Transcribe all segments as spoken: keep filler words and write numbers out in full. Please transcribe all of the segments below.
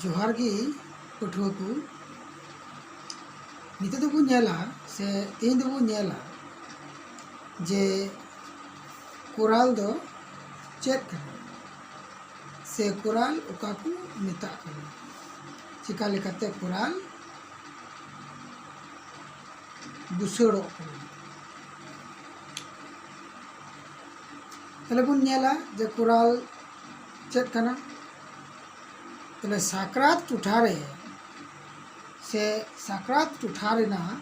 ᱡᱚᱦᱟᱨ ᱜᱮ ᱯᱟᱹᱴᱷᱩᱣᱟᱹ ᱠᱚ᱾ ᱱᱤᱛᱚᱜ ᱫᱚᱵᱚᱱ ᱧᱮᱞᱟ ᱥᱮ ᱛᱮᱦᱮᱧ ᱫᱚᱵᱚᱱ ᱧᱮᱞᱟ ᱡᱮ ᱠᱳᱨᱟᱞ ᱫᱚ ᱪᱮᱫ ᱠᱟᱱᱟ ᱥᱮ ᱠᱳᱨᱟᱞ ᱚᱠᱟ ᱠᱚ ᱢᱮᱛᱟᱜ ᱠᱟᱱᱟ, ᱪᱮᱠᱟ ᱞᱮᱠᱟᱛᱮ ᱠᱳᱨᱟᱞ ᱵᱩᱥᱟᱹᱲᱚᱜ ᱠᱟᱱᱟ᱾ ᱛᱟᱦᱞᱮ ᱵᱚᱱ ᱧᱮᱞᱟ ᱡᱮ ᱠᱳᱨᱟᱞ ᱪᱮᱫ ᱠᱟᱱᱟ᱾ ᱛᱟᱦᱞᱮ ᱥᱟᱠᱨᱟᱛ ᱴᱚᱴᱷᱟ ᱨᱮ ᱥᱮ ᱥᱟᱠᱨᱟᱛ ᱴᱚᱴᱷᱟ ᱨᱮᱱᱟᱜ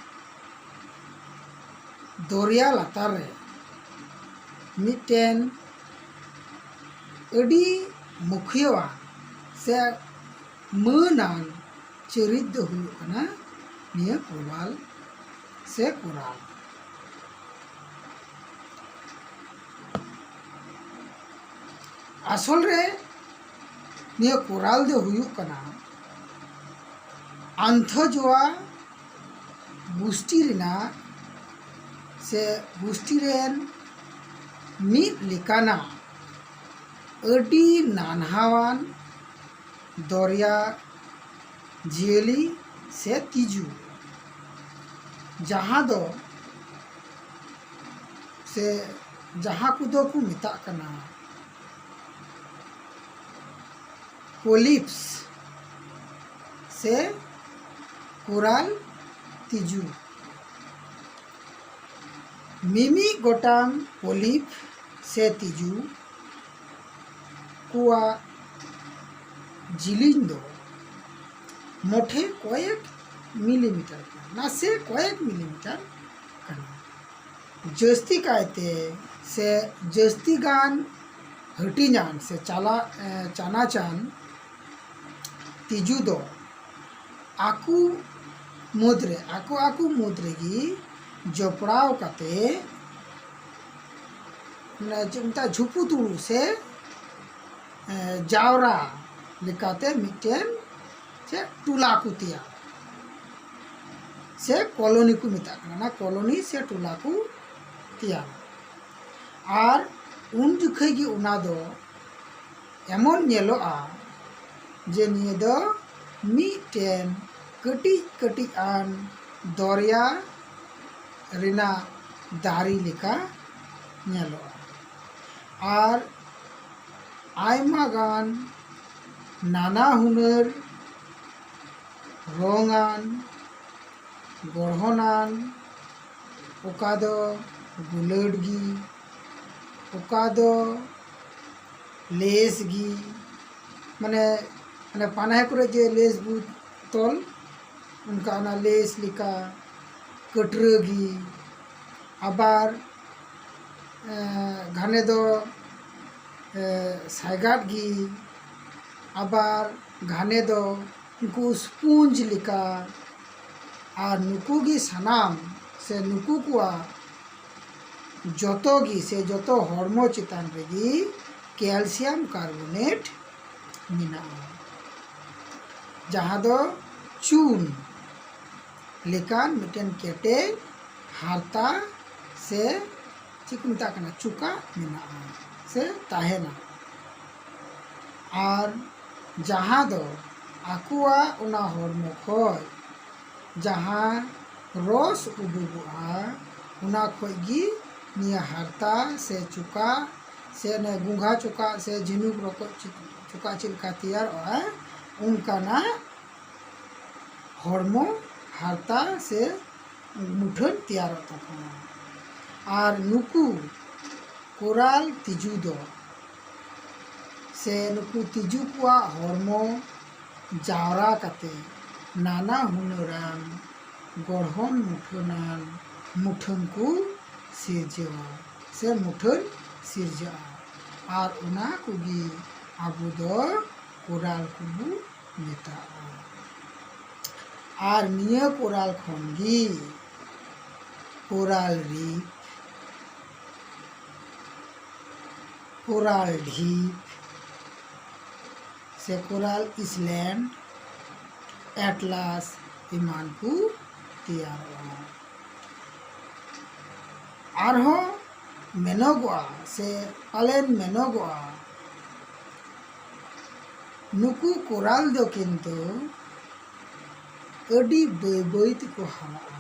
ᱫᱚᱨᱭᱟ ᱞᱟᱛᱟᱨ ᱨᱮ ᱢᱤᱫᱴᱮᱱ ᱟᱹᱰᱤ ᱢᱩᱠᱷᱤᱭᱟᱹᱣᱟᱱ ᱥᱮ ᱢᱟᱹᱱᱟᱱ ᱪᱟᱹᱨᱤᱛ ᱫᱚ ᱦᱩᱭᱩᱜ ᱠᱟᱱᱟ ᱱᱤᱭᱟᱹ ᱠᱳᱨᱟᱞ ᱥᱮ ᱠᱳᱨᱟᱞ᱾ ᱟᱥᱚᱞ ᱨᱮ ᱱᱤᱭᱟᱹ ᱠᱳᱨᱟᱞ ᱫᱚ ᱦᱩᱭᱩᱜ ᱠᱟᱱᱟ ᱟᱱᱛᱷᱚᱡᱳᱣᱟ ᱜᱩᱥᱴᱤ ᱨᱮᱱᱟᱜ ᱥᱮ ᱜᱩᱥᱴᱤ ᱨᱮᱱ ᱢᱤᱫ ᱞᱮᱠᱟᱱᱟᱜ ᱟᱹᱰᱤ ᱱᱟᱱᱦᱟᱣᱟᱱ ᱫᱚᱨᱭᱟ ᱡᱤᱭᱟᱹᱞᱤ ᱥᱮ ᱛᱤᱡᱩ, ᱡᱟᱦᱟᱸ ᱫᱚ ᱥᱮ ᱡᱟᱦᱟᱸ ᱠᱚᱫᱚ ᱠᱚ ᱢᱮᱛᱟᱜ ᱠᱟᱱᱟ ᱯᱚᱞᱤᱯᱥ ᱥᱮ ᱠᱳᱨᱟᱞ ᱛᱤᱡᱩ᱾ ᱢᱤᱢᱤᱫ ᱜᱚᱴᱟᱝ ᱯᱚᱞᱤᱯ ᱥᱮ ᱛᱤᱡᱩ ᱠᱚᱣᱟᱜ ᱡᱤᱞᱤᱧ ᱫᱚ ᱢᱚᱴᱷᱮ ᱠᱚᱭᱮᱠ ᱢᱤᱞᱤᱢᱤᱴᱟᱨ ᱠᱟᱱᱟ, ᱱᱟᱥᱮ ᱠᱚᱭᱮᱠ ᱢᱤᱞᱤᱢᱤᱴᱟᱨ ᱠᱟᱱᱟ᱾ ᱡᱟᱹᱥᱛᱤ ᱠᱟᱭᱛᱮ ᱥᱮ ᱡᱟᱹᱥᱛᱤ ᱜᱟᱱ ᱦᱟᱹᱴᱤᱧᱟᱱ ᱥᱮ ᱪᱟᱞᱟᱜ, ᱮ, ᱪᱟᱱᱟᱪᱟᱱ ᱛᱤᱡᱩ ᱫᱚ ᱟᱠᱚ ᱢᱩᱫᱽᱨᱮ, ᱟᱠᱚ ᱟᱠᱚ ᱢᱩᱫᱽ ᱨᱮᱜᱮ ᱡᱚᱯᱲᱟᱣ ᱠᱟᱛᱮ, ᱢᱟᱱᱮ ᱪᱮᱫ ᱢᱮᱛᱟᱜᱼᱟ, ᱡᱷᱩᱯᱩᱛᱩᱲᱩ ᱥᱮ, ᱮ, ᱡᱟᱣᱨᱟ ᱞᱮᱠᱟᱛᱮ ᱢᱤᱫᱴᱮᱱ ᱪᱮᱫ ᱴᱚᱞᱟ ᱠᱚ ᱛᱮᱭᱟᱨᱟ ᱥᱮ ᱠᱚᱞᱚᱱᱤ ᱠᱚ ᱢᱮᱛᱟᱜ ᱠᱟᱱᱟ, ᱚᱱᱟ ᱠᱚᱞᱚᱱᱤ ᱥᱮ ᱴᱚᱞᱟ ᱠᱚ ᱛᱮᱭᱟᱨᱟ᱾ ᱟᱨ ᱩᱱ ᱡᱚᱠᱷᱚᱡ ᱜᱮ ᱚᱱᱟ ᱫᱚ ᱮᱢᱚᱱ ᱧᱮᱞᱚᱜᱼᱟ ᱡᱮ ᱱᱤᱭᱟᱹ ᱫᱚ ᱢᱤᱫᱴᱮᱱ ᱠᱟᱹᱴᱤᱡ ᱠᱟᱹᱴᱤᱡ ᱟᱱ ᱫᱚᱨᱭᱟ ᱨᱮᱱᱟᱜ ᱫᱟᱨᱮ ᱞᱮᱠᱟ ᱧᱮᱞᱚᱜᱼᱟ᱾ ᱟᱨ ᱟᱭᱢᱟ ᱜᱟᱱ ᱱᱟᱱᱟ ᱦᱩᱱᱟᱹᱨ ᱨᱚᱝᱟᱱ, ᱜᱚᱲᱦᱚᱱᱟᱱ, ᱚᱠᱟ ᱫᱚ ᱜᱩᱞᱟᱹᱴ ᱜᱮ, ᱚᱠᱟ ᱫᱚ ᱞᱮᱥ ᱜᱮ, ᱢᱟᱱᱮ, ᱢᱟᱱᱮ ᱯᱟᱱᱟᱦᱤ ᱠᱚᱨᱮ ᱡᱮ ᱞᱮᱥ ᱵᱚ ᱛᱚᱞ, ᱚᱱᱠᱟ ᱚᱱᱟ ᱞᱮᱥ ᱞᱮᱠᱟ ᱠᱟᱹᱴᱨᱟᱹ ᱜᱮ, ᱟᱵᱟᱨ, ᱮᱸ, ᱜᱷᱟᱱᱮ ᱫᱚ, ᱮᱸ, ᱥᱟᱭᱜᱟᱫ ᱜᱮ, ᱟᱵᱟᱨ ᱜᱷᱟᱱᱮ ᱫᱚ ᱩᱱᱠᱩ ᱥᱯᱚᱧᱡᱽ ᱞᱮᱠᱟ᱾ ᱟᱨ ᱱᱩᱠᱩ ᱜᱮ ᱥᱟᱱᱟᱢ ᱥᱮ ᱱᱩᱠᱩ ᱠᱚᱣᱟᱜ ᱡᱚᱛᱚ ᱜᱮ ᱥᱮ ᱡᱚᱛᱚ ᱦᱚᱲᱢᱚ ᱪᱮᱛᱟᱱ ᱨᱮᱜᱮ ᱠᱮᱞᱥᱤᱭᱟᱢ ᱠᱟᱨᱵᱚᱱᱮᱴ ᱢᱮᱱᱟᱜᱼᱟ, ᱡᱟᱦᱟᱸ ᱫᱚ ᱪᱩᱱ ᱞᱮᱠᱟᱱ ᱢᱤᱫᱴᱮᱱ ᱠᱮᱴᱮᱡ ᱦᱟᱨᱛᱟ ᱥᱮ ᱪᱮᱫ ᱠᱚ ᱢᱮᱛᱟᱜ ᱠᱟᱱᱟ, ᱪᱩᱠᱟᱜ ᱢᱮᱱᱟᱜᱼᱟ ᱥᱮ ᱛᱟᱦᱮᱱᱟ᱾ ᱟᱨ ᱡᱟᱦᱟᱸ ᱫᱚ ᱟᱠᱚᱣᱟᱜ ᱚᱱᱟ ᱦᱚᱲᱢᱚ ᱠᱷᱚᱡ ᱡᱟᱦᱟᱸ ᱨᱚᱥ ᱩᱰᱩᱠᱚᱜᱼᱟ, ᱚᱱᱟ ᱠᱷᱚᱡ ᱜᱮ ᱱᱤᱭᱟᱹ ᱦᱟᱨᱛᱟ ᱥᱮ ᱪᱚᱠᱟᱜ ᱥᱮ ᱚᱱᱮ ᱜᱚᱸᱜᱷᱟ ᱪᱚᱠᱟᱜ ᱥᱮ ᱡᱷᱤᱱᱩᱠ ᱨᱚᱠᱚᱡ ᱪᱤ-, ᱪᱚᱠᱟᱜ ᱪᱮᱫ ᱞᱮᱠᱟ ᱛᱮᱭᱟᱨᱚᱜᱼᱟ, ᱚᱱᱠᱟᱱᱟᱜ ᱦᱚᱲᱢᱚ ᱦᱟᱨᱛᱟ ᱥᱮ ᱢᱩᱴᱷᱟᱹᱱ ᱛᱮᱭᱟᱨᱚᱜ ᱛᱟᱠᱚᱣᱟ᱾ ᱟᱨ ᱱᱩᱠᱩ ᱠᱳᱨᱟᱞ ᱛᱤᱡᱩ ᱫᱚ ᱥᱮ ᱱᱩᱠᱩ ᱛᱤᱡᱩ ᱠᱚᱣᱟᱜ ᱦᱚᱲᱢᱚ ᱡᱟᱣᱨᱟ ᱠᱟᱛᱮ ᱱᱟᱱᱟ ᱦᱩᱱᱟᱹᱨᱟᱱ ᱜᱚᱲᱦᱚᱱ ᱢᱩᱴᱷᱟᱹᱱᱟᱱ ᱢᱩᱴᱷᱟᱹᱱ ᱠᱚ ᱥᱤᱨᱡᱟᱹᱣᱟ ᱥᱮ ᱢᱩᱴᱷᱟᱹᱱ ᱥᱤᱨᱡᱟᱹᱜᱼᱟ᱾ ᱟᱨ ᱚᱱᱟ ᱠᱚᱜᱮ ᱟᱵᱚ ᱫᱚ ᱠᱳᱨᱟᱞ ᱠᱚᱵᱚ ᱢᱮᱛᱟᱜᱼᱟ᱾ ᱟᱨ ᱱᱤᱭᱟᱹ ᱠᱳᱨᱟᱞ ᱠᱷᱚᱱ ᱜᱮ ᱠᱳᱨᱟᱞ ᱨᱤᱯᱷ, ᱠᱳᱨᱟᱞ ᱰᱷᱤᱯ ᱥᱮ ᱠᱳᱨᱟᱞ ᱤᱥᱞᱮᱱᱰ, ᱮᱴᱞᱟᱥ ᱮᱢᱟᱱ ᱠᱚ ᱛᱮᱭᱟᱨᱚᱜᱼᱟ᱾ ᱟᱨᱦᱚᱸ ᱢᱮᱱᱚᱜᱚᱜᱼᱟ ᱥᱮ ᱯᱟᱞᱮᱱ ᱢᱮᱱᱚᱜᱚᱜᱼᱟ, ᱱᱩᱠᱩ ᱠᱳᱨᱟᱞ ᱫᱚ ᱠᱤᱱᱛᱩ ᱟᱹᱰᱤ ᱵᱟᱹᱭ ᱵᱟᱹᱭ ᱛᱮᱠᱚ ᱦᱟᱨᱟᱜᱼᱟ᱾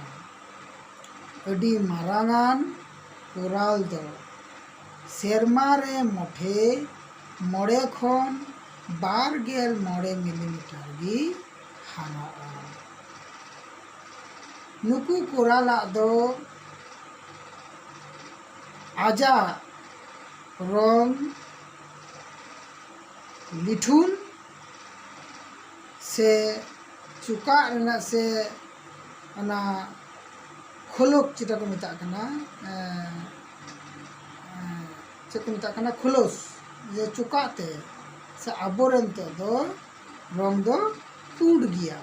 ᱟᱹᱰᱤ ᱢᱟᱨᱟᱝᱟᱱ ᱠᱳᱨᱟᱞ ᱫᱚ ᱥᱮᱨᱢᱟ ᱨᱮ ᱢᱚᱴᱷᱮ ᱢᱚᱬᱮ ᱠᱷᱚᱱ ᱵᱟᱨ ᱜᱮᱞ ᱢᱚᱬᱮ ᱢᱤᱞᱤᱢᱤᱴᱟᱨ ᱜᱮ ᱦᱟᱨᱟᱜᱼᱟ᱾ ᱱᱩᱠᱩ ᱠᱳᱨᱟᱞᱟᱜ ᱫᱚ ᱟᱡᱟᱜ ᱨᱚᱝ ᱞᱤᱴᱷᱩᱱ ᱥᱮ ᱪᱚᱠᱟᱜ ᱨᱮᱱᱟᱜ ᱥᱮ ᱚᱱᱟ ᱠᱷᱚᱞᱚᱠ ᱡᱮᱴᱟ ᱠᱚ ᱢᱮᱛᱟᱜ ᱠᱟᱱᱟ, ᱮᱸ, ᱮᱸ, ᱪᱮᱫ ᱠᱚ ᱢᱮᱛᱟᱜ ᱠᱟᱱᱟ, ᱠᱷᱚᱞᱚᱥ, ᱡᱮ ᱪᱚᱠᱟᱜ ᱛᱮ ᱥᱮ ᱟᱵᱚᱨᱮᱱ ᱛᱮ ᱫᱚ ᱨᱚᱝ ᱫᱚ ᱯᱩᱸᱰ ᱜᱮᱭᱟ᱾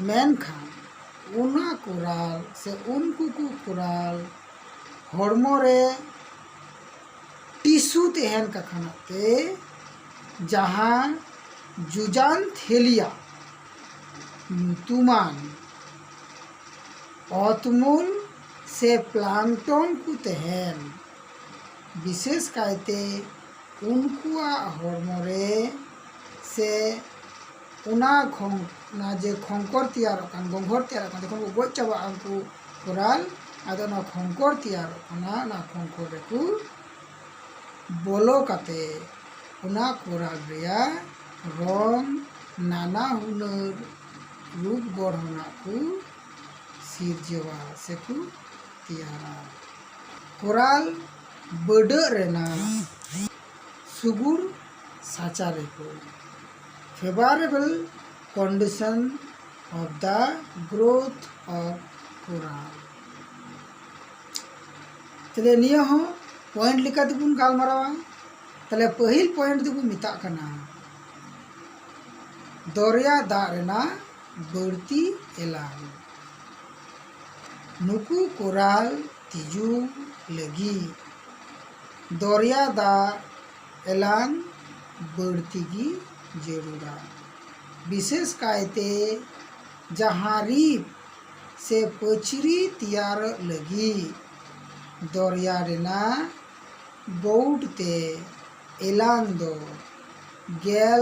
ᱢᱮᱱᱠᱷᱟᱱ ᱚᱱᱟ ᱠᱳᱨᱟᱞ ᱥᱮ ᱩᱱᱠᱩ ᱠᱚ ᱠᱳᱨᱟᱞ ᱦᱚᱲᱢᱚ ᱨᱮ ᱴᱤᱥᱩ ᱛᱟᱦᱮᱱ ᱠᱟᱠᱷᱟᱱᱟᱜ ᱛᱮ ᱡᱟᱦᱟᱸ ᱡᱩᱡᱟᱱᱛᱷᱮᱞᱤᱭᱟ ᱧᱩᱛᱩᱢᱟᱱ ᱚᱛᱢᱩᱞ ᱥᱮ ᱯᱞᱟᱝᱴᱚᱱ ᱠᱚ ᱛᱟᱦᱮᱱ, ᱵᱤᱥᱮᱥ ᱠᱟᱭᱛᱮ ᱩᱱᱠᱩᱣᱟᱜ ᱦᱚᱲᱢᱚ ᱨᱮ ᱥᱮ ᱚᱱᱟ ᱠᱷᱚᱝ-, ᱚᱱᱟ ᱡᱮ ᱠᱷᱚᱝᱠᱚᱨ ᱛᱮᱭᱟᱨᱚᱜ ᱠᱟᱱ, ᱜᱚᱸᱜᱷᱚᱨ ᱛᱮᱭᱟᱨᱚᱜ ᱠᱟᱱ, ᱡᱚᱠᱷᱚᱱ ᱠᱚ ᱜᱚᱡ ᱪᱟᱵᱟᱜᱼᱟ ᱩᱱᱠᱩ ᱠᱳᱨᱟᱞ, ᱟᱫᱚ ᱚᱱᱟ ᱠᱷᱚᱝᱠᱚᱨ ᱛᱮᱭᱟᱨᱚᱜ ᱠᱟᱱᱟ, ᱚᱱᱟ ᱠᱷᱚᱝᱠᱚᱨ ᱨᱮᱠᱚ ᱵᱚᱞᱚ ᱠᱟᱛᱮ ᱚᱱᱟ ᱠᱳᱨᱟᱞ ᱨᱮᱭᱟᱜ ᱨᱚᱝ ᱱᱟᱱᱟ ᱦᱩᱱᱟᱹᱨ ᱨᱩᱯ ᱜᱚᱲᱦᱚᱱᱟᱜ ᱠᱚ ᱥᱤᱨᱡᱟᱹᱣᱟ ᱥᱮᱠᱚ ᱛᱮᱭᱟᱨᱟ᱾ ᱠᱳᱨᱟᱞ ᱵᱟᱹᱰᱟᱹᱜ ᱨᱮᱱᱟᱜ ᱥᱩᱜᱩᱲ ᱥᱟᱪᱟᱨᱮ ᱠᱚ, favorable condition of the growth of coral᱾ ᱛᱟᱦᱞᱮ ᱱᱤᱭᱟᱹ ᱦᱚᱸ point ᱞᱮᱠᱟ ᱛᱮᱵᱚᱱ ᱜᱟᱞᱢᱟᱨᱟᱣᱟ᱾ ᱛᱟᱦᱞᱮ ᱯᱟᱹᱦᱤᱞ point ᱫᱚᱵᱚᱱ ᱢᱮᱛᱟᱜ ᱠᱟᱱᱟ ᱫᱚᱨᱭᱟ ᱫᱟᱜ ᱨᱮᱱᱟᱜ ᱵᱟᱹᱲᱛᱤ ᱮᱞᱟᱝ᱾ ᱱᱩᱠᱩ ᱠᱳᱨᱟᱞ ᱛᱤᱡᱩ ᱞᱟᱹᱜᱤᱫ ᱫᱚᱨᱭᱟ ᱫᱟᱜ ᱮᱞᱟᱝ ᱵᱟᱹᱲᱛᱤ ᱜᱮ ᱡᱟᱹᱨᱩᱲᱟ᱾ ᱵᱤᱥᱮᱥ ᱠᱟᱭᱛᱮ ᱡᱟᱦᱟᱸ ᱨᱤᱯ ᱥᱮ ᱯᱟᱹᱪᱨᱤ ᱛᱮᱭᱟᱨᱚᱜ ᱞᱟᱹᱜᱤᱫ ᱫᱚᱨᱭᱟ ᱨᱮᱱᱟᱜ ᱵᱚᱣᱩᱰ ᱛᱮ ᱮᱞᱟᱝ ᱫᱚ ᱜᱮᱞ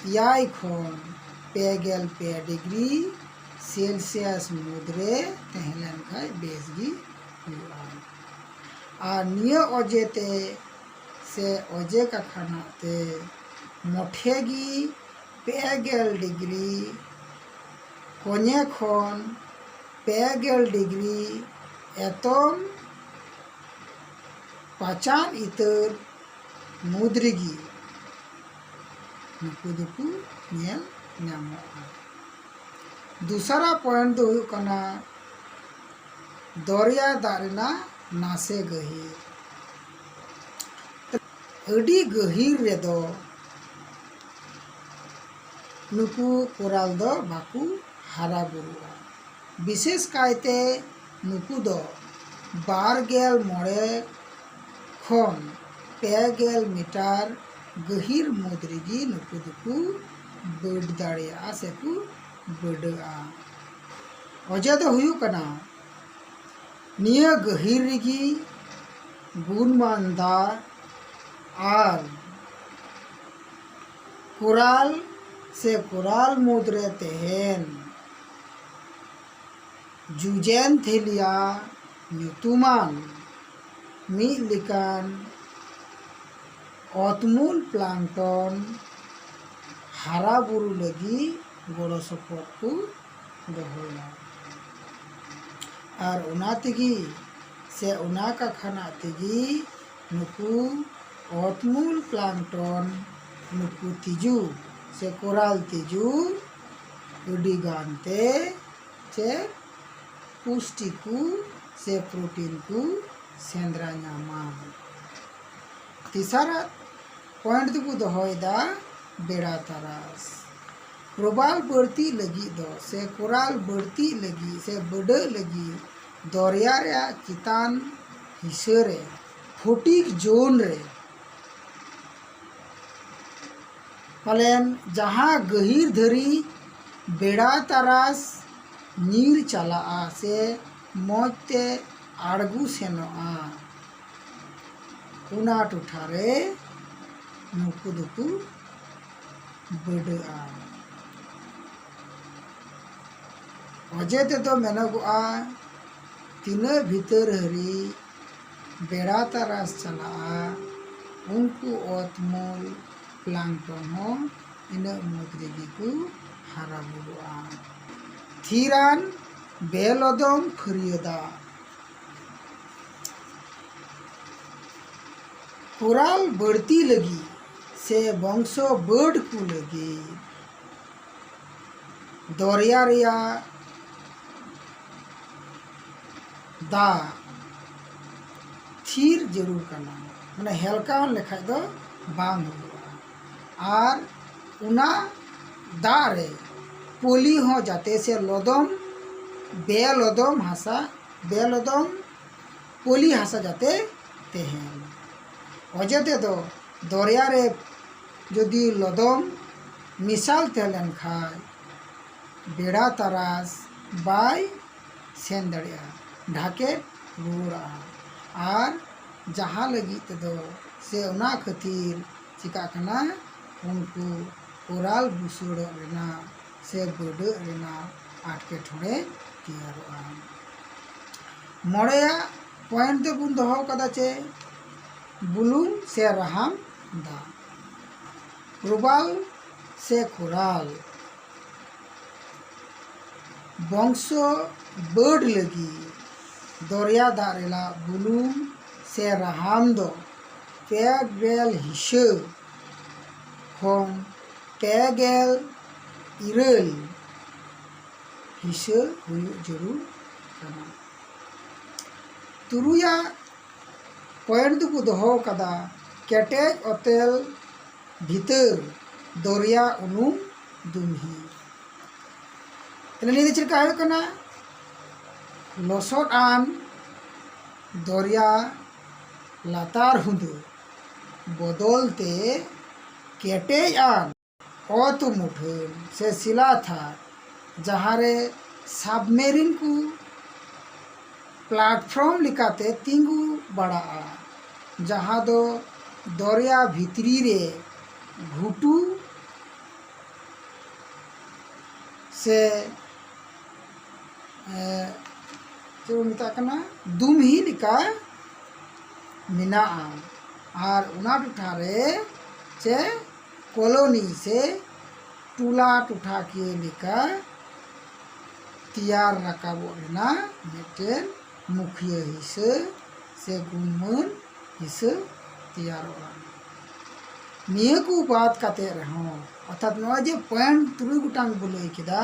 ᱮᱭᱟᱭ ᱠᱷᱚᱱ ᱯᱮ ᱜᱮᱞ ᱯᱮ ᱰᱤᱜᱽᱨᱤ ᱥᱮᱞᱥᱤᱭᱟᱥ ᱢᱩᱫᱽᱨᱮ ᱛᱟᱦᱮᱸ ᱞᱮᱱ ᱠᱷᱟᱱ ᱵᱮᱥ ᱜᱮ ᱦᱩᱭᱩᱜᱼᱟ᱾ ᱟᱨ ᱱᱤᱭᱟᱹ ᱚᱡᱮ ᱛᱮ ᱥᱮ ᱚᱡᱮ ᱠᱟᱠᱷᱟᱱᱟᱜ ᱛᱮ ᱢᱚᱴᱷᱮ ᱜᱮ ᱯᱮ ᱜᱮᱞ ᱰᱤᱜᱽᱨᱤ ᱠᱚᱧᱮ ᱠᱷᱚᱱ ᱯᱮ ᱜᱮᱞ ᱰᱤᱜᱽᱨᱤ ᱮᱛᱚᱢ ᱯᱟᱪᱟᱱ ᱤᱛᱟᱹᱨ ᱢᱩᱫᱽ ᱨᱮᱜᱮ ᱱᱩᱠᱩ ᱫᱚᱠᱚ ᱧᱮᱞ ᱧᱟᱢᱚᱜᱼᱟ᱾ ᱫᱚᱥᱟᱨᱟ ᱯᱚᱭᱮᱱᱴ ᱫᱚ ᱦᱩᱭᱩᱜ ᱠᱟᱱᱟ ᱫᱚᱨᱭᱟ ᱫᱟᱜ ᱨᱮᱱᱟᱜ ᱱᱟᱥᱮ ᱜᱟᱹᱦᱤᱨ᱾ ᱟᱹᱰᱤ ᱜᱟᱹᱦᱤᱨ ᱨᱮᱫᱚ ᱱᱩᱠᱩ ᱠᱳᱨᱟᱞ ᱫᱚ ᱵᱟᱠᱚ ᱦᱟᱨᱟ ᱵᱩᱨᱩᱜᱼᱟ᱾ ᱵᱤᱥᱮᱥ ᱠᱟᱭᱛᱮ ᱱᱩᱠᱩ ᱫᱚ ᱵᱟᱨ ᱜᱮᱞ ᱢᱚᱬᱮ ᱠᱷᱚᱱ ᱯᱮ ᱜᱮᱞ ᱢᱤᱴᱟᱨ ᱜᱟᱹᱦᱤᱨ ᱢᱩᱫᱽ ᱨᱮᱜᱮ ᱱᱩᱠᱩ ᱫᱚᱠᱚ ᱵᱟᱹᱰ ᱫᱟᱲᱮᱭᱟᱜᱼᱟ ᱥᱮᱠᱚ ᱵᱟᱹᱰᱟᱹᱜᱼᱟ᱾ ᱚᱡᱮ ᱫᱚ ᱦᱩᱭᱩᱜ ᱠᱟᱱᱟ, ᱱᱤᱭᱟᱹ ᱜᱟᱹᱦᱤᱨ ᱨᱮᱜᱮ ᱜᱩᱱᱢᱟᱱ ᱫᱟᱜ ᱟᱨ ᱠᱳᱨᱟᱞ ᱥᱮ ᱠᱳᱨᱟᱞ ᱢᱩᱫᱽᱨᱮ ᱛᱟᱦᱮᱱ ᱡᱩᱡᱮᱱᱛᱷᱮᱞᱤᱭᱟ ᱧᱩᱛᱩᱢᱟᱱ ᱢᱤᱫ ᱞᱮᱠᱟᱱ ᱚᱛᱢᱩᱞ ᱯᱞᱟᱝᱴᱚᱱ ᱦᱟᱨᱟ ᱵᱩᱨᱩ ᱞᱟᱹᱜᱤᱫ ᱜᱚᱲᱚ ᱥᱚᱯᱚᱦᱚᱫ ᱠᱚ ᱫᱚᱦᱚᱭᱟ᱾ ᱟᱨ ᱚᱱᱟ ᱛᱮᱜᱮ ᱥᱮ ᱚᱱᱟ ᱠᱟᱠᱷᱟᱱᱟᱜ ᱛᱮᱜᱮ ᱱᱩᱠᱩ ᱚᱛᱢᱩᱞ ᱯᱞᱟᱝᱴᱚᱱ, ᱱᱩᱠᱩ ᱛᱤᱡᱩ ᱥᱮ ᱠᱳᱨᱟᱞ ᱛᱤᱡᱩ ᱟᱹᱰᱤ ᱜᱟᱱ ᱛᱮ ᱪᱮ ᱯᱩᱥᱴᱤ ᱠᱚ ᱥᱮ ᱯᱨᱳᱴᱤᱱ ᱠᱚ ᱥᱮᱸᱫᱽᱨᱟ ᱧᱟᱢᱟ᱾ ᱛᱮᱥᱟᱨᱟᱜ ᱯᱚᱭᱮᱱᱴ ᱫᱚᱠᱚ ᱫᱚᱦᱚᱭᱮᱫᱟ ᱵᱮᱲᱟ ᱛᱟᱨᱟᱥ᱾ ᱯᱨᱚᱵᱟᱞ ᱵᱟᱹᱲᱛᱤ ᱞᱟᱹᱜᱤᱫ ᱫᱚ ᱥᱮ ᱠᱳᱨᱟᱞ ᱵᱟᱹᱲᱛᱤ ᱞᱟᱹᱜᱤᱫ ᱥᱮ ᱵᱟᱹᱰᱟᱹᱜ ᱞᱟᱹᱜᱤᱫ ᱫᱚᱨᱭᱟ ᱨᱮᱭᱟᱜ ᱪᱮᱛᱟᱱ ᱦᱤᱥᱟᱹ ᱨᱮ ᱯᱷᱳᱴᱤᱠ ᱡᱳᱱ ᱨᱮ ᱯᱟᱞᱮᱱ ᱡᱟᱦᱟᱸ ᱜᱟᱹᱦᱤᱨ ᱫᱷᱟᱹᱨᱤᱡ ᱵᱮᱲᱟ ᱛᱟᱨᱟᱥ ᱧᱤᱨ ᱪᱟᱞᱟᱜᱼᱟ ᱥᱮ ᱢᱚᱡᱽ ᱛᱮ ᱟᱬᱜᱚ ᱥᱮᱱᱚᱜᱼᱟ, ᱚᱱᱟ ᱴᱚᱴᱷᱟ ᱨᱮ ᱱᱩᱠᱩ ᱫᱚᱠᱚ ᱵᱟᱹᱰᱟᱹᱜᱼᱟ᱾ ᱚᱡᱮ ᱛᱮᱫᱚ ᱢᱮᱱᱚᱜᱚᱜᱼᱟ, ᱛᱤᱱᱟᱹᱜ ᱵᱷᱤᱛᱟᱹᱨ ᱦᱟᱹᱨᱤᱡ ᱵᱮᱲᱟ ᱛᱟᱨᱟᱥ ᱪᱟᱞᱟᱜᱼᱟ, ᱩᱱᱠᱩ ᱚᱛ ᱢᱩᱞ ᱯᱞᱟᱝᱴᱚᱱ ᱦᱚᱸ ᱤᱱᱟᱹᱜ ᱢᱩᱫᱽ ᱨᱮᱜᱮ ᱠᱚ ᱦᱟᱨᱟ ᱵᱩᱨᱩᱜᱼᱟ᱾ ᱛᱷᱤᱨᱟᱱ ᱵᱮᱞᱚᱫᱚᱢ ᱯᱷᱟᱹᱨᱭᱟᱹ ᱫᱟᱜ᱾ ᱠᱳᱨᱟᱞ ᱵᱟᱹᱲᱛᱤ ᱞᱟᱹᱜᱤᱫ ᱥᱮ ᱵᱚᱝᱥᱚ ᱵᱟᱹᱰ ᱠᱚ ᱞᱟᱹᱜᱤᱫ ᱫᱚᱨᱭᱟ ᱨᱮᱭᱟᱜ ᱫᱟᱜ ᱛᱷᱤᱨ ᱡᱟᱹᱨᱩᱲ ᱠᱟᱱᱟ, ᱢᱟᱱᱮ ᱦᱮᱞᱠᱟᱣ ᱞᱮᱠᱷᱟᱡ ᱫᱚ ᱵᱟᱝ ᱦᱩᱭᱩᱜᱼᱟ᱾ ᱟᱨ ᱚᱱᱟ ᱫᱟᱜ ᱨᱮ ᱯᱚᱞᱤ ᱦᱚᱸ ᱡᱟᱛᱮ ᱥᱮ ᱞᱚᱫᱚᱢ, ᱵᱮᱞᱚᱫᱚᱢ ᱦᱟᱥᱟ, ᱵᱮᱞᱚᱫᱚᱢ ᱯᱚᱞᱤ ᱦᱟᱥᱟ ᱡᱟᱛᱮ ᱛᱟᱦᱮᱱ᱾ ᱚᱡᱮ ᱛᱮᱫᱚ ᱫᱚᱨᱭᱟ ᱨᱮ ᱡᱩᱫᱤ ᱞᱚᱫᱚᱢ ᱢᱮᱥᱟᱞ ᱛᱟᱦᱮᱸ ᱞᱮᱱ ᱠᱷᱟᱡ ᱵᱮᱲᱟ ᱛᱟᱨᱟᱥ ᱵᱟᱭ ᱥᱮᱱ ᱫᱟᱲᱮᱭᱟᱜᱼᱟ, ᱰᱷᱟᱠᱮ ᱨᱩᱣᱟᱹᱲᱚᱜᱼᱟ᱾ ᱟᱨ ᱡᱟᱦᱟᱸ ᱞᱟᱹᱜᱤᱫ ᱛᱮᱫᱚ ᱥᱮ ᱚᱱᱟ ᱠᱷᱟᱹᱛᱤᱨ ᱪᱤᱠᱟᱹᱜ ᱠᱟᱱᱟ, ᱩᱱᱠᱩ ᱠᱳᱨᱟᱞ ᱵᱩᱥᱟᱹᱲᱚᱜ ᱨᱮᱱᱟᱜ ᱥᱮ ᱵᱟᱹᱰᱟᱹᱜ ᱨᱮᱱᱟᱜ ᱮᱴᱠᱮᱴᱚᱬᱮ ᱛᱮᱭᱟᱨᱚᱜᱼᱟ᱾ ᱢᱚᱬᱮᱭᱟᱜ ᱯᱚᱭᱮᱱᱴ ᱫᱚᱵᱚᱱ ᱫᱚᱦᱚ ᱠᱟᱫᱟ ᱪᱮ ᱵᱩᱞᱩᱝ ᱥᱮ ᱨᱟᱦᱟᱢ ᱫᱟᱜ᱾ ᱯᱨᱚᱵᱟᱞ ᱥᱮ ᱠᱳᱨᱟᱞ ᱵᱚᱝᱥᱚ ᱵᱟᱹᱰ ᱞᱟᱹᱜᱤᱫ ᱫᱚᱨᱭᱟ ᱫᱟᱜ ᱨᱮᱱᱟᱜ ᱵᱩᱞᱩᱝ ᱥᱮ ᱨᱟᱦᱟᱢ ᱫᱚ ᱯᱮ ᱜᱮᱞ ᱦᱤᱥᱟᱹ ᱠᱷᱚᱱ ᱯᱮ ᱜᱮᱞ ᱤᱨᱟᱹᱞ ᱦᱤᱥᱟᱹ ᱦᱩᱭᱩᱜ ᱡᱟᱹᱨᱩᱲ ᱠᱟᱱᱟ᱾ ᱛᱩᱨᱩᱭᱟᱜ ᱯᱚᱭᱮᱱᱴ ᱫᱚᱠᱚ ᱫᱚᱦᱚ ᱠᱟᱫᱟ, ᱠᱮᱴᱮᱡ ᱚᱛᱮᱞ ᱵᱷᱤᱛᱟᱹᱨ ᱫᱚᱨᱭᱟ ᱩᱱᱩᱢ ᱫᱩᱢᱦᱤ᱾ ᱛᱟᱦᱞᱮ ᱱᱤᱭᱟᱹ ᱫᱚ ᱪᱮᱫ ᱞᱮᱠᱟ ᱦᱩᱭᱩᱜ ᱠᱟᱱᱟ? ᱞᱚᱥᱚᱫ ᱟᱱ ᱫᱚᱨᱭᱟ ᱞᱟᱛᱟᱨ ᱦᱩᱫᱟᱹ ᱵᱚᱫᱚᱞ ᱛᱮ ᱠᱮᱴᱮᱡ ᱟᱱ ᱚᱛ ᱢᱩᱴᱷᱟᱹᱱ ᱥᱮ ᱥᱤᱞᱟ ᱛᱷᱟᱨ, ᱡᱟᱦᱟᱸ ᱨᱮ ᱥᱟᱵᱢᱮᱨᱤᱱ ᱠᱚ ᱯᱞᱟᱴᱯᱷᱨᱚᱢ ᱞᱮᱠᱟᱛᱮ ᱛᱤᱸᱜᱩ ᱵᱟᱲᱟᱜᱼᱟ, ᱡᱟᱦᱟᱸ ᱫᱚ ᱫᱚᱨᱭᱟ ᱵᱷᱤᱛᱨᱤ ᱨᱮ ᱜᱷᱩᱴᱩ ᱥᱮ ᱮ, ᱪᱮᱫ ᱵᱚᱱ ᱢᱮᱛᱟᱜ ᱠᱟᱱᱟ, ᱫᱩᱢᱦᱤ ᱞᱮᱠᱟ ᱢᱮᱱᱟᱜᱼᱟ᱾ ᱟᱨ ᱚᱱᱟ ᱴᱚᱴᱷᱟ ᱨᱮ ᱪᱮ ᱠᱚᱞᱚᱱᱤ ᱥᱮ ᱴᱚᱞᱟ ᱴᱚᱴᱷᱟᱠᱤᱭᱟᱹ ᱞᱮᱠᱟ ᱛᱮᱭᱟᱨ ᱨᱟᱠᱟᱵᱚᱜ ᱨᱮᱱᱟᱜ ᱢᱤᱫᱴᱮᱱ ᱢᱩᱠᱷᱤᱭᱟᱹ ᱦᱤᱥᱟᱹ ᱥᱮ ᱜᱩᱱᱢᱟᱹᱱ ᱦᱤᱥᱟᱹ ᱛᱮᱭᱟᱨᱚᱜᱼᱟ᱾ ᱱᱤᱭᱟᱹ ᱠᱚ ᱵᱟᱫ ᱠᱟᱛᱮ ᱨᱮᱦᱚᱸ, ᱚᱨᱛᱷᱟᱛ ᱱᱚᱜᱼᱚᱭ ᱡᱮ ᱯᱚᱭᱮᱱᱴ ᱛᱩᱨᱩᱭ ᱜᱚᱴᱟᱝ ᱵᱚ ᱞᱟᱹᱭ ᱠᱮᱫᱟ,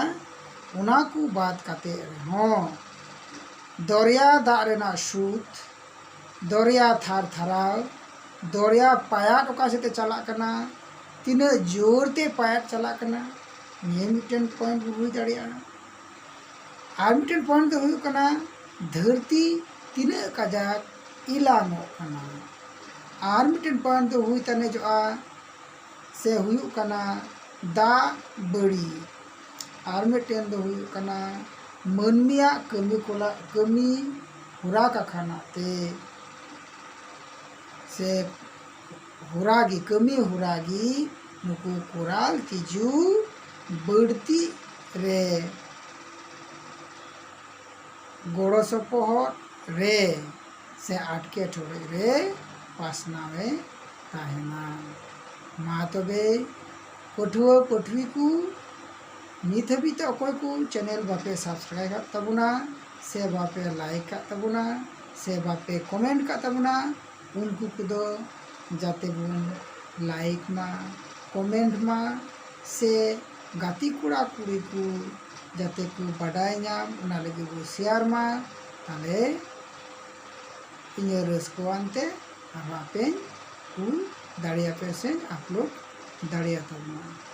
ᱚᱱᱟ ᱠᱚ ᱵᱟᱫ ᱠᱟᱛᱮ ᱨᱮᱦᱚᱸ ᱫᱚᱨᱭᱟ ᱫᱟᱜ ᱨᱮᱱᱟᱜ ᱥᱩᱛ, ᱫᱚᱨᱭᱟ ᱛᱷᱟᱨ ᱛᱷᱟᱨᱟᱣ, ᱫᱚᱨᱭᱟ ᱯᱟᱭᱟᱴ ᱚᱠᱟ ᱥᱮᱫ ᱛᱮ ᱪᱟᱞᱟᱜ ᱠᱟᱱᱟ, ᱛᱤᱱᱟᱹᱜ ᱡᱳᱨ ᱛᱮ ᱯᱟᱭᱟᱴ ᱪᱟᱞᱟᱜ ᱠᱟᱱᱟ, ᱱᱤᱭᱟᱹ ᱢᱤᱫᱴᱮᱱ ᱯᱚᱭᱮᱱᱴ ᱵᱚ ᱵᱩᱡᱽ ᱫᱟᱲᱮᱭᱟᱜᱼᱟ᱾ ᱟᱨ ᱢᱤᱫᱴᱮᱱ ᱯᱚᱭᱮᱱᱴ ᱫᱚ ᱦᱩᱭᱩᱜ ᱠᱟᱱᱟ, ᱫᱷᱟᱹᱨᱛᱤ ᱛᱤᱱᱟᱹᱜ ᱠᱟᱡᱟᱠ ᱤᱞᱟᱝᱚᱜ ᱠᱟᱱᱟ᱾ ᱟᱨ ᱢᱤᱫᱴᱮᱱ ᱯᱚᱭᱮᱱᱴ ᱫᱚ ᱦᱩᱭ ᱛᱟᱱᱮᱡᱚᱜᱼᱟ ᱥᱮ ᱦᱩᱭᱩᱜ ᱠᱟᱱᱟ ᱫᱟᱜ ᱵᱟᱹᱲᱤ᱾ ᱟᱨ ᱢᱤᱫᱴᱮᱱ ᱫᱚ ᱦᱩᱭᱩᱜ ᱠᱟᱱᱟ ᱢᱟᱹᱱᱢᱤᱭᱟᱜ ᱠᱟᱹᱢᱤ ᱠᱚᱞᱟ-, ᱠᱟᱹᱢᱤ ᱦᱚᱨᱟ ᱠᱟᱠᱷᱟᱱᱟᱜ ᱛᱮ ᱥᱮ ᱦᱚᱨᱟ ᱜᱮ, ᱠᱟᱹᱢᱤ ᱦᱚᱨᱟ ᱜᱮ ᱱᱩᱠᱩ ᱠᱚᱨᱟᱞ ᱛᱤᱡᱩ ᱵᱟᱹᱲᱛᱤᱜ ᱨᱮ ᱜᱚᱲᱚ ᱥᱚᱯᱚᱦᱚᱫ ᱨᱮ ᱥᱮ ᱟᱴᱠᱮᱴᱚᱬᱮ ᱨᱮ ᱯᱟᱥᱱᱟᱣᱮ ᱛᱟᱦᱮᱱᱟ᱾ ᱢᱟ ᱛᱚᱵᱮ ᱯᱟᱹᱴᱷᱩᱣᱟᱹ ᱯᱟᱹᱴᱷᱩᱣᱤ ᱠᱚ, ᱱᱤᱛ ᱦᱟᱹᱵᱤᱡ ᱛᱮ ᱚᱠᱚᱭ ᱠᱚ ᱪᱮᱱᱮᱞ ᱵᱟᱯᱮ ᱥᱟᱵᱥᱠᱨᱟᱭᱤᱵ ᱟᱠᱟᱫ ᱛᱟᱵᱚᱱᱟ ᱥᱮ ᱵᱟᱯᱮ ᱞᱟᱭᱤᱠ ᱟᱠᱟᱫ ᱛᱟᱵᱚᱱᱟ ᱥᱮ ᱵᱟᱯᱮ ᱠᱚᱢᱮᱱᱴ ᱟᱠᱟᱫ ᱛᱟᱵᱚᱱᱟ, ᱩᱱᱠᱩ ᱠᱚᱫᱚ ᱡᱟᱛᱮ ᱵᱚᱱ ᱞᱟᱭᱤᱠ ᱢᱟ, ᱠᱚᱢᱮᱱᱴ ᱢᱟ, ᱥᱮ ᱜᱟᱛᱮ ᱠᱚᱲᱟ ᱠᱩᱲᱤ ᱠᱚ ᱡᱟᱛᱮ ᱠᱚ ᱵᱟᱰᱟᱭ ᱧᱟᱢ, ᱚᱱᱟ ᱞᱟᱹᱜᱤᱫ ᱵᱚ ᱥᱮᱭᱟᱨ ᱢᱟ᱾ ᱛᱟᱦᱞᱮ ᱤᱧᱟᱹᱜ ᱨᱟᱹᱥᱠᱟᱹᱣᱟᱱ ᱛᱮ ᱟᱨᱦᱚᱸ ᱟᱯᱮᱧ ᱠᱩᱞ ᱫᱟᱲᱮᱭᱟᱯᱮ ᱥᱮᱧ ᱟᱯᱞᱳᱰ ᱫᱟᱲᱮᱭᱟᱛᱟᱵᱚᱱᱟ᱾